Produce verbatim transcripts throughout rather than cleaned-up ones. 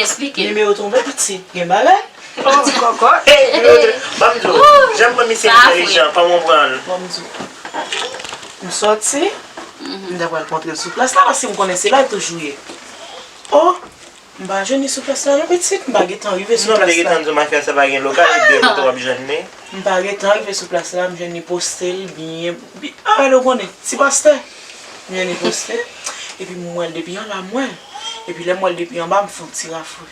Eksplike. Nimewo tonbe pitit, gen bagay. Ti kòkòt. Hey, Nimewo tonbe. Ban m di w, jan m wè misye entèlijan, kòman w pran l? Ban m di w. M sòti, m ta pral kontre l sou plas la, paske m konnen se la l toujou ye. Oh, m pa jwenn li sou plas la non pitit, m pa gentan rive sou Non, m te plas la. Gentan di w mafya sa pa gen lokal, e de moto w ap jwenn li. M pa gentan rive sou plas la, m jwenn li poste l byen, byen, ah, ou konnen, ti pastè. M jwenn li poste, epi m wè l depi anba, m wè l. Epi lè m wè l depi anba, m fè yon ti rafou.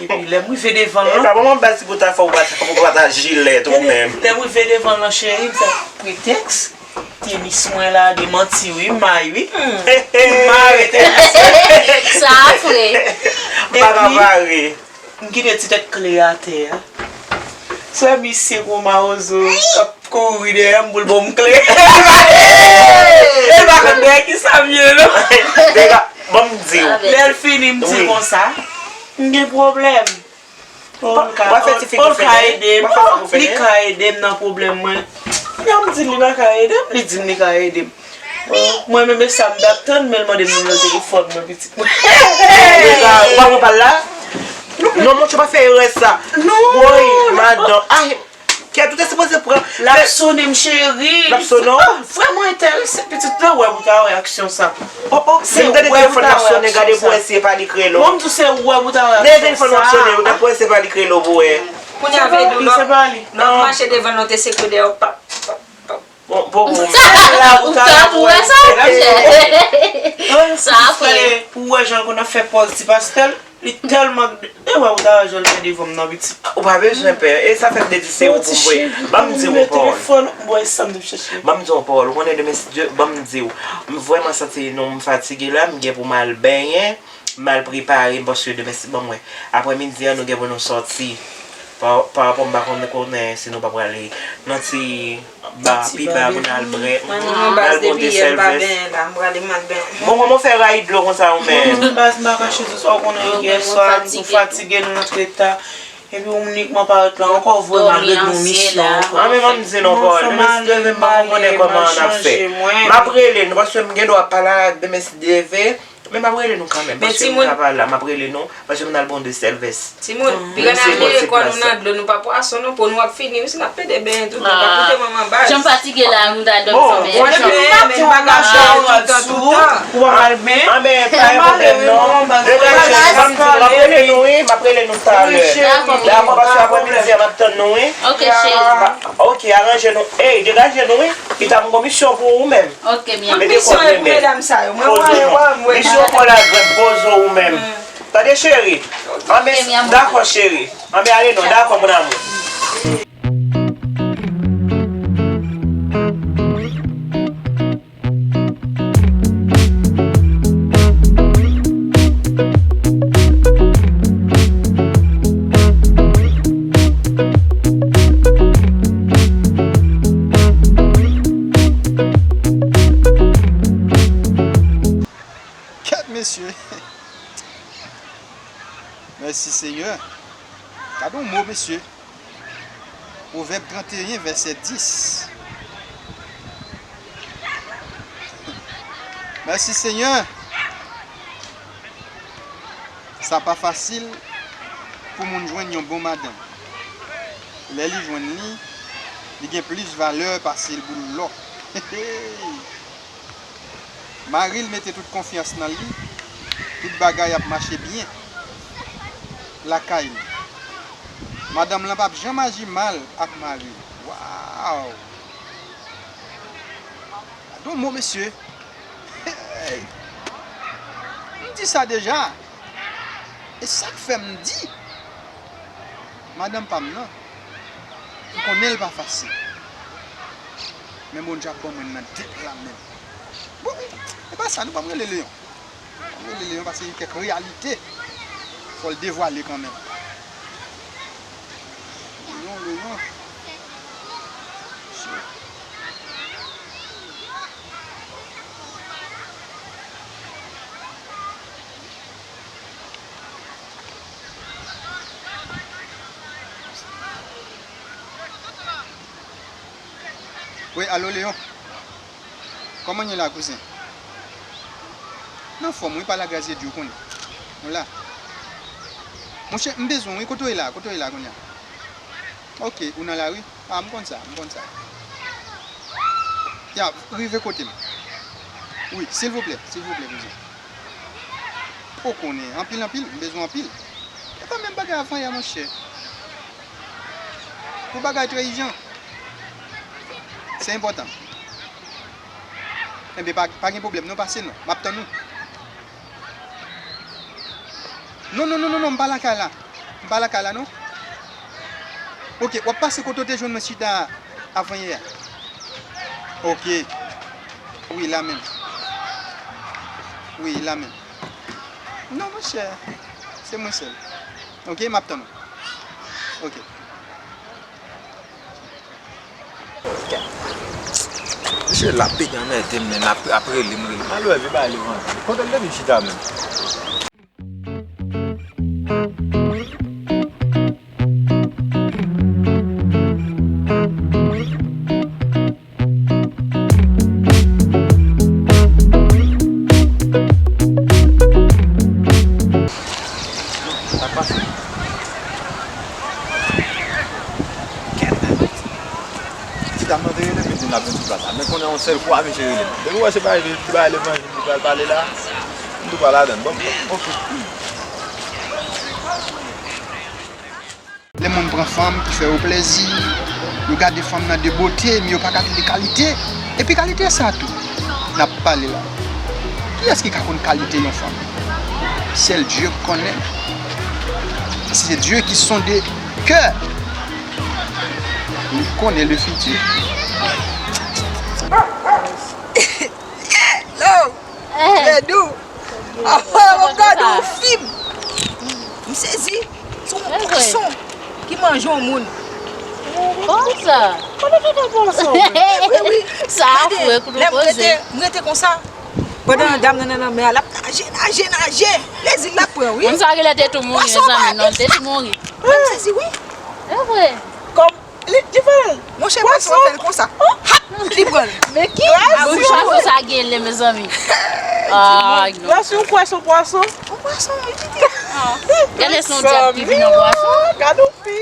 Epi lè m rive devan l E lan, pa bon, baz, si pou ta fè w pa ta, pou pa ta jilèt ou menm. Lè m rive devan l lan, cheri, m fè pretèks. Tenis mwen la, de manti, wi, m may, wi. M mare tenis mwen. Sa fre. M pa ka pare. M kite ti tèt kle atè a. Se misye gwo mawozo k ap kouri dèyè m pou l ban m kle. E pa konn dèyè ki sa m ye, non. Dega, ban m di w. Lè l fini, m di konsa, m gen pwoblèm. Oh, l ka, W ap fè ti fi oh, pou l ka fè ede m. W ap fè sa pou Li fè ka ede m nan pwoblèm mwen. Lè m di l li pa ka ede m, li di m li ka ede m. Mwen menm e sa m t ap tann, men l mande m nimewo telefòn mwen, pitit mwen. Dega, ou pa pran pa l la? Non, monchè, pa fè erè sa. Non, Woy, non. Madan. Ay, kè, tout e sipoze pran. L ap sonnen m, cheri. L ap sonnen w? Ah, vrèman enterese, pitit la, wè pou ta wè aksyon sa. Oh, oh, se m tande telefòn l ap sonnen, gade pou wè si e pa li k rele w. Mwen, m di w se wè pou ta wè Lè aksyon telefòn l ap sa. Sonnen, ou gade pou wè si e pa li k rele w pou wè. Kounye a vle di w Se pa li. lè w mache devan l, w te se kou dèyè w pap, pap, pap. Bon, bon, bon. Ou tann ou wè sa, monchè? Sa fre. Pou wè jan l konn ap fè pòz ti pastè l, li tèlman. E wè, ou ta wè jan l fè devan m nan, pitit. Ou pa bezwen pè. E sa fè m te di se ou pou m voye. Ban m di w, Paul. Telefòn, m wè sa m te chèche. Ban m di w, Paul. Ou konnen demen, si Dye, ban m di w. M vrèman santi nou m fatige la, m gen pou m al benyen, m al prepare m, paske demen, si, ban m wè. Aprè midi an, nou gen pou nou sòti. Pa, pa rapò m pa konn konnen si nou pa prale nan ti ba, pi ba pou n al bwè, Mwen, mwen, baz, depi yè m pa benyen la, m prale m al benyen. Bon, kòman w fè rayi dlo konsa ou menm? Baz, m pa kache tout sa, ou konnen yè swa, nou fatige, nou antre ta. Epi ou inikman parèt la ankò, vre, malgre nou misyon ankò. An, men ban m di nou, Paul, demen, si Dye vle, m pa konn konnen kòman n ap fè. M ap rele nou, paske m gen dwa pale ak demen, si Dye vle. Men m ap rele nou kanmenm, paske m ka pale la, m ap rele nou, paske m nan bon de sèvès. Timoun, piga n al lere kò nou nan dlo, nou pa pwason non, po nou ap fini, wi, si n ap pede benyen tout, nou pa koute manman baz. Jan m fatige la, m ta dòmi fanm. Men, men, m pa ka chita toutan, toutan. Ou pa pral benyen? An, men, pa gen pwoblèm non. Degaje, m ap rele nou, wi, m ap rele nou talè. Dakò, paske aprè midi an, m ap tann nou, wi. Ok, cheri. Ok, aranje nou. Ey, degaje nou, wi. Pita m gon misyon pou ou menm. Ok, mi amor. Mete kò w menm. Poze w non. Misyon pa la, grann, poze w ou menm. Tande, cheri. Anben, dakò, cheri. Anben, ale non, dakò, mon amour. Kèt mesye. Mèsi Senyè. Gade yon mo mesye. Pwovèb tranteyen vèsè dis. Mèsi Senyè. Sa pa fasil pou moun jwenn yon bon madanm. Lè li jwenn li, li gen plis valè pase boul lò. Mari l mete tout konfyans nan li, tout bagay ap mache byen lakay li. Madanm lan p ap janm aji mal ak mari l. Waw! Gade yon mo mesye! Hey! M di sa deja. E sa k fè m di madanm pa m nan, m konnen l pa fasil. Men Bondye ap ban mwen l nan dèt la menm. Bon, e pa sa, nou ban m rele Leyon. Ban m rele Leyon paske gen kèk reyalite fò l devwale kanmenm. Leyon, Leyon. Wi, alo Leyon. Kòman ye la, kouzen? M anfòm wi, pa lagras de Dye, ou konnen. Nou la. Monchè, m bezwen w wi, kote w ye la? Kote w ye la kounye a? Ok, ou nan lari? Ah, m konn sa, m konn sa. Ya, rive kote m. Wi, silvouplè, silvouplè, kouzen. Ou konnen, anpil, anpil, m bezwen anpil. E pa menm bagay avan yè, monchè. Pou bagay trè ijan. Se enpòtan. Enben, pa, pa gen pwoblèm, non, pase non. M ap tann ou. Non, non, non, non, non, m pa lakay la. M pa lakay la, non. Ok, w ap pase kote w te jwenn mwen chita avan yè a. Ok. Wi, la menm. Wi, la menm. Non, monchè. Se mwen sèl. Ok, m ap tann ou. Ok. Misye la, peyi anmède m, men ap, ap rele m, rele m. Alò, vin bay levanjil. Kote l te vin chita menm? Sa k pase? Chita m nan te rele m, li di m l ap vin sou plas la. Men kounye a yon sèl kou a misye rele m. Depi w wè se bagay li bay levanjil li pral pale la, m tou pa ladann. Bon, ok. Lè moun pran fanm ki fè yo plèzi, yo gade fanm nan de bote, men yo pa gade de kalite. Epi kalite sa tou, n ap pale la. Kiyès ki ka konn kalite yon fanm? Sèl Dye konnen. Se Dye ki sonde kè. Li konnen le fiti. Hello! Ledou! Ah, mwen gade yon fim! M sezi! Se yon pwason ki manje yon moun. Konsa? Kote w te pwason? Wi, wi. Sa fre, kote w poze. Lè m rete, m rete konsa. Pandan dam nan nan lanmè a, l ap naje, naje, naje. Plezi l ap pran, wi. Moun sa genlè te tou mouri, mezanmi, non, l te tou mouri. Mwen sezi, wi. E vre. Kòm li, li fè l. Monchè, pwason fè l konsa. Hap, li pran l. Men ki gou pwason sa genlè, mezanmi? Ay, non. Pwason, pwason, pwason. Yon pwason, wi, pitit. Gade se yon dyab ki vin an pwason. Gade yon fi.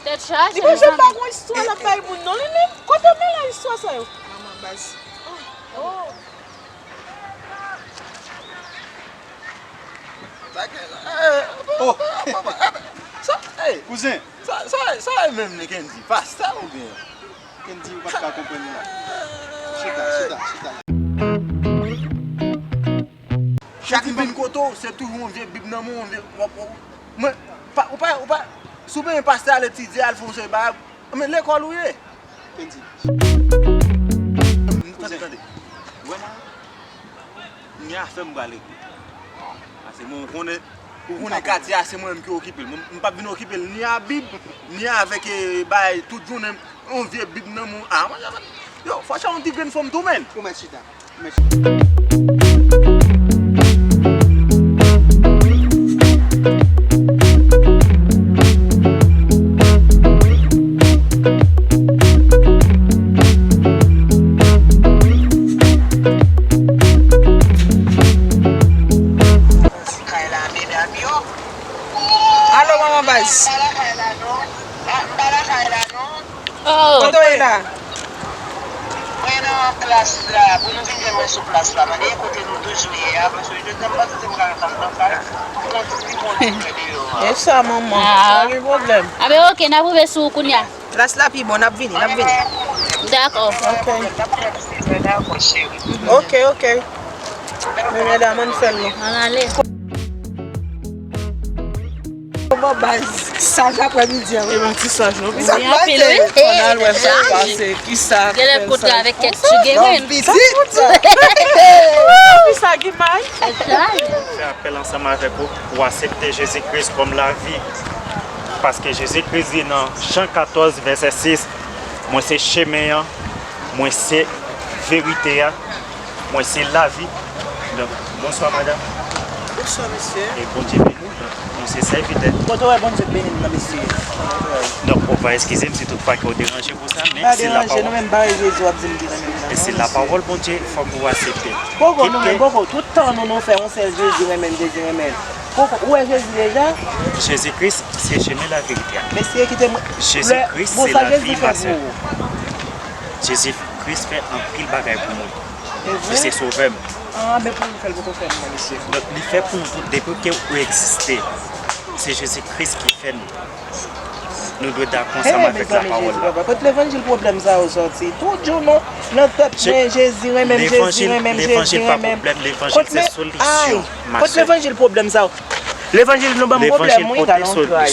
Tèt chaje, mezanmi. Li pa janm pa gon istwa l ap bay moun, non, li menm. Kote w mennen istwa sa yo? Manman baz. Oh. Sa gen la, eh, oh. Sa, eh, kouzen. Sa, sa, sa e menm li Kendy, pastè oubyen? Kendy, ou pa t ka konprann la. Chita, chita, chita. Chak m vin kote w, se toujou yon vye bib nan men w, yon vye, w ap, w ap, mwen, pa, ou pa, ou pa, si w pa yon pastè al etidye, al fè yon seri bagay, men lekòl ou ye. Kendy. Tande, tande. Ou wè la? Ni afè m pral regle. Pase mwen, ou konnen, ou konnen katye a, se mwen menm ki okipe l. Mwen, m p ap vin okipe l ni a bib, ni avèk, eh, bay tout jounen, yon vye bib nan men w. Ah, mwen, yo, fò se yon ti grenn fanm tou, menn. Ou mèt chita. Alo, manman baz. Oh. Kote w ye la? Mwen nan plas la, pou nou vin jwenn mwen sou plas la. Mande kote nou toujou ye a, paske jodi a m pa santi m ka ret anndan kay. Mwen ti bon ti frè deyò a. E sa, manman? Ah. Pa gen pwoblèm. A ben, oke, n ap rive sou ou kounye a. Plas la pi bon, n ap vini, n ap vini. Dakò. Oke. N ap fè ti frè, dakò, cheri. Oke, oke. Men medam, ann fè l non. Ann ale. Bon, baz, saj aprè midi an, wi. E pa ti saj non, pitit. Sa k pase? Ann al wè sa k pase, kisa k fè l saj. Genlè kontre avèk kèk ti geren. Pitit. Wi, sa gen may. Fè apèl ansanm avèk ou pou w aksepte Jezi Kris kòm lavi. Paske Jezi Kris di nan Jan katòz vèsè sis, mwen se chemen an, mwen se verite a, mwen se lavi. Donk, bonswa, madanm. Bonswa, mesye. E Bondye beni w. Donk, nou se sèvitè. Kote w wè Bondye beni m nan, mesye? Donk, ou va eskize m si tout fwa ke w deranje pou sa, men se lapawòl. Deranje, nou menm, bare Jezi w ap di m deranje m nan, non, mesye. E se lapawòl Bondye, fòk ou aksepte. Poko, nou menm, poko. Tout tan nou, nou fè yon sèl Jezi renmen m, Jezi renmen m. Ou wè Jezi deja? Jezi Kris se chemen, laverite a. Mesye, kite mwen. Jezi Kris se lavi, ma sè. Jezi Kris fè anpil bagay pou mwen. Li se sovè m. Ah, men pou l fè l poko fè l non, mesye. Donk, li fè pou nou tout, depi ke ou egziste, se Jezi Kris ki fè nou. Nou dwe dakò ansanm avèk lapawòl la. Kot levanjil pwoblèm sa yo sòti? Tout jou nou nan tèt mwen, Jezi renmen m, Jezi renmen m, Jezi renmen m. Levanjil pa pwoblèm, levanjil se solisyon, ma sè. Kot levanjil pwoblèm sa yo? Levanjil nou ban m pwoblèm, wi, gade yon tray.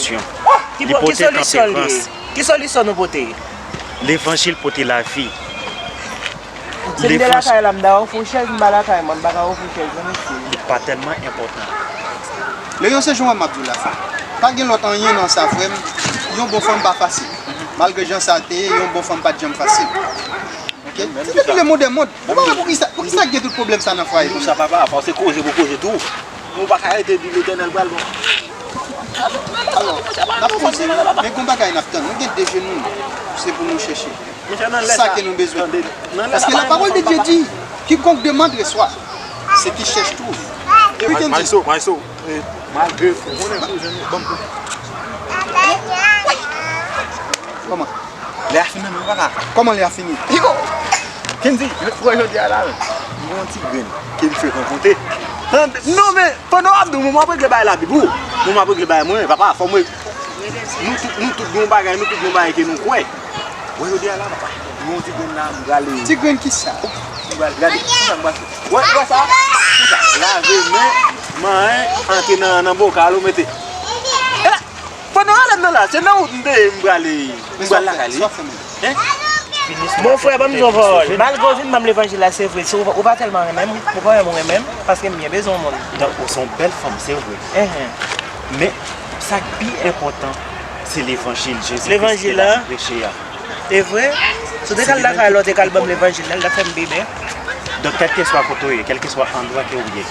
Ki solisyon l ye? Ki solisyon nou pote? Levanjil pote lavi. Si m te lakay la, m ta ofri w chèz, m pa lakay mwen, m pa ka ofri w chèz non, mesye. Li pa tèlman enpòtan. Leyon, se jan m ap di w la, frè. Pa gen lòt anyen nan sa, frè m. Yon bon fanm pa fasil. Malgre jan sa te ye, yon bon fanm pa t janm fasil. Ok? Se depi le monde est monde. Ou pa wè poukisa, poukisa gen tout pwoblèm sa nan fwaye kounye a? Sa papa, fò se koze pou koze tou. Nou pa ka rete di Letènèl pral bon. Alò, n ap poze, men gon bagay n ap tann. Nou gen de jenou, se pou nou chèche sa ke nou bezwen. Paske la parole de Dieu dit, quiconque demande reçoit, ce qui cherche trouve. Everything. Maestro, maestro, eh, malgre ou konnen tou, ban m tou. Kòman? Lè a fini, men papa. Kòman lè a fini? Pigo! Kendy, wè jodi a la, men. M gen yon ti grenn ke m fè rankontre. Non, men, pandan w ap di, mwen, m ap regle bagay la, Bibou. Mwen, m ap regle bagay mwen, papa, fò mwen. Nou tout, nou tout gen yon bagay, nou tout gen yon bagay ke nou kwè. Wè jodi a la, papa. M gen yon ti grenn la, m prale. Ti grenn kisa? M prale, gade, kisa m prale fè? Wè, wè sa? Kisa? Lave men, manyen, antre nan, nan bokal, ou mete. E la, pandan w ale m nan la, se nan wout m te ye, m prale, m pral lakay li. Hein? Bon, frè, ban m di w yon pawòl. Malgre w vin ban m levanjil la, se vre, si w, ou pa tèlman renmen m, ou pa wè m renmen m, paske m byen bezwen w moun. Donk, ou se yon bèl fanm, se vre. Enhen. Men, sa k pi enpòtan, se levanjil Jezi Kris ki la preche a. E vre? Si w te ka al lakay lè w te ka al ban m levanjil la, l t ap fè m pi byen. Donk, kèlkeswa kote w ye, kèlkeswa andwa ke w ye,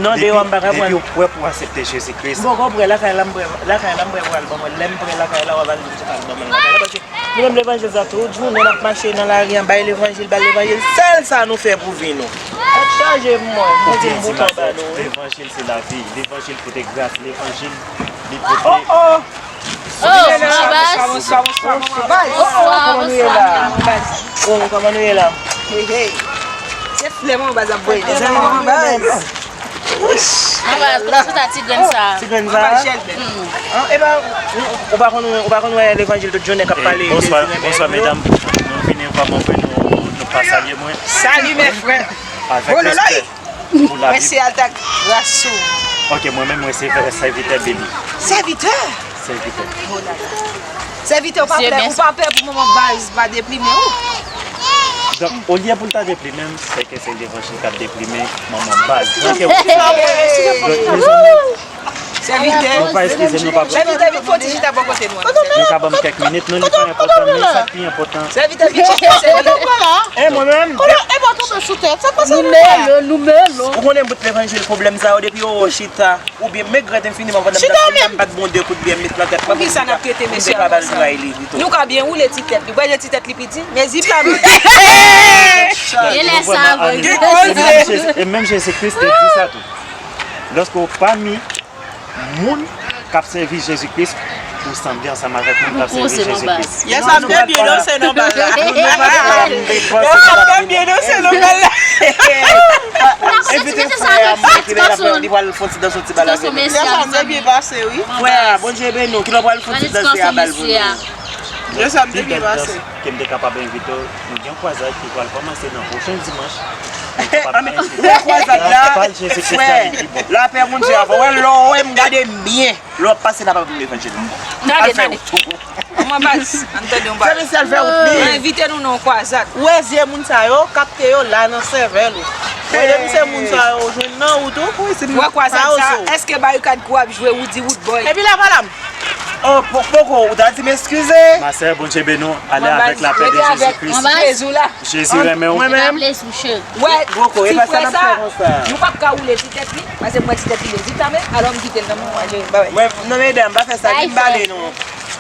non, deyò a m pa ka pran. Depi w prè pou w aksepte Jezi Kris. M poko prè, lakay la m prè, lakay la m prè pou w al ban mwen. Lè m prè lakay la, w ap al di m se pa al ban mwen lakay la, paske nou menm levanjil sa, tout jounen n ap mache nan lari an, bay levanjil, bay levanjil. Sèl sa nou fè pou vi nou. Tèt chaje pou mwen, mwen di m bouton ba nou, wi. Levanjil se lavi, levanjil pote gras, levanjil li pote. Oh, oh! Oh, manman baz. Bonswa, bonswa, manman baz. Bonswa, kòman nou ye la? Oh, kòman nou ye la? Hey, hey. Se flè manman baz ap voye deja, manman baz. Manman baz, kote w sot a ti grenn sa? Ti grenn sa? Manman baz, jèl bèl. Ah, e pa, ou pa konn, ou pa konn wè levanjil tout jounen k ap pale Jezi renmen yo. Bonswa, bonswa, medam. Nou vini kòman vre, nou, nou pa salye mwen. Salut mes frères. Avèk respè. Mwen se Alta Grasso. Ok, mwen menm, mwen se sèvitè Beli. Sèvitè? Sèvitè. Oh la la. Sèvitè, ou pa pè, ou pa pè pou manman baz pa deplimen ou? Donk, olye pou l ta deplimen m, se ke se levanjil k ap deplimen manman baz. Donk, mezanmi, sèvitè, nou pa eskize, nou pa. Sèvitè, vin fè yon ti chita bò kote nou an. Nou ka ban m kèk minit, non, li pa enpòtan, men sa k pi enpòtan. Sèvitè, vin chita, sèvitè. E mwen menm? Kote, e pa tonbe sou tèt. Sa k pase nou la? Nou melo, nou melo. Ou konnen bout levanjil pwoblèm sa yo, depi yo wè w chita, oubyen megrèt enfiniman pandan m t ap fini, m pa t bon de kout byen met nan tèt mwen. Poukisa n ap trete mesye a konsa? Nou ka byen woule ti tèt li. Ou pa wè ti tèt li piti? Men zip la. Gen lè sa vre. E menm Jezi Kris te di sa tou. Lòske w pami moun k ap sèvi Jezi Kris, ou sanble ansanm avèk moun k ap sèvi Jezi Kris. Yes, ap byen danse nan bal la. Yes, ap byen danse nan bal la. Envite frè a mwen ki la, li pral fè yon ti dans, yon ti bal avè nou. Yes, ap byen pase, wi. Frè a, Bondye beni w, ki lè w pral fè yon ti dans a bal pou nou. Yes, ap byen pase. Ke m te kapab envite w. Nou gen yon kwazad ki pral kòmanse nan pwochen dimanch. Yon kwazad la, frè, lapè Bondye avè w. Wè, lè w wè m, gade m byen. Lè w ap pase la, pa bliye levanjil. Tande, tande. Manman baz, ann tande yon bagay. Mwen envite nou nan yon kwazad. Ou wè zye moun sa yo, kapte yo la nan sèvèl ou. Wè, depi se moun sa yo, ou jwenn nan wout ou. Wè kwazad sa, èske barikad kou ap jwe Woody Woodboy? Epi la, pa la. Oh, po-, poko, ou ta di m eskize. Ma sè, Bondye beni w. Ale avèk lapè de Jezi Kris. Jezi renmen w. Mwen menm. Wè, si frè sa, nou p ap ka woule ti tèt li, paske m wè ti tèt li lezitame, alò m kite l nan men w, mwen jere l ba w. Mwen, non, medam, pa fè sa, vin bale nou.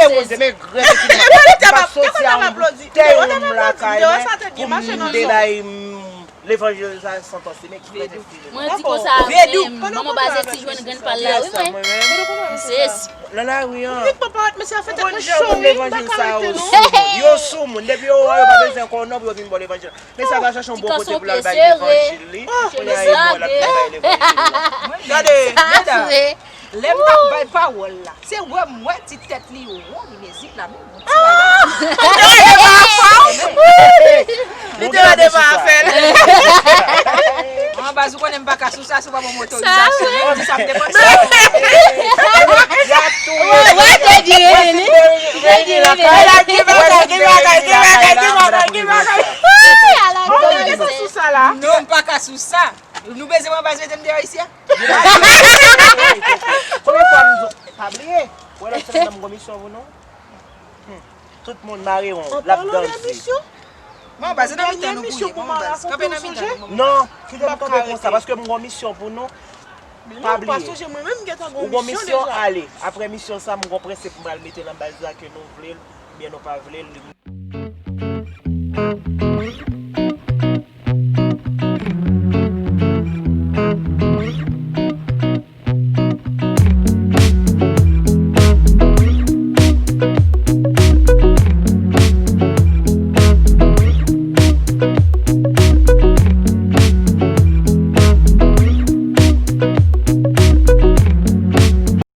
depoze, men grèt epi m ap soti a yon bouteyi wonm lakay mwen pou m delay levanjil sa santans li, men grèt epi m. Mwen di konsa vre, manman Baze ti jwenn grenn pa l la, wi, mwen. M se. Nan lari an. Ou konn jan moun levanjil sa yo sou moun. Yo sou moun. Depi yo wè yo pa bezwen konnen non pou yo vin ba w levanjil. Men sa va chache yon bon kote pou l al bay levanjil li. Kounye a yo wè l ap vin bay levanjil la. Gade, Meda, lè m t ap bay pawòl la, se wè m wè ti tèt li won, li mezi la menm, yon ti bagay. Li te rete pa fè l. An baz, ou konnen m pa ka sou sa, si w pa ban m otorizasyon, menm di sa m te panse. Y ap touye. Wè, te di rele li. Te di rele li. Ki bagay, ki bagay, ki bagay, ki bagay, ki bagay. Wi, ala. Mwen pa ka sou sa la. Non, m pa ka sou sa. Nou bezwen mwen baz mete m deyò isi a? Konbyen fwa m di w, pa bliye. Wè lòt semèn nan m gon misyon pou nou. Hmm. Tout moun mare yon, l ap danse. Bon, baz, se nan mitan nou pou ye. Bon, baz, kanpe nan mitan nou. Non, kite m kanpe konsa, paske m gon misyon pou nou. Pa bliye. Ou gon misyon, ale. Apre misyon sa, m gon prensip m pral mete nan baz la ke nou vle l, oubyen nou pa vle l.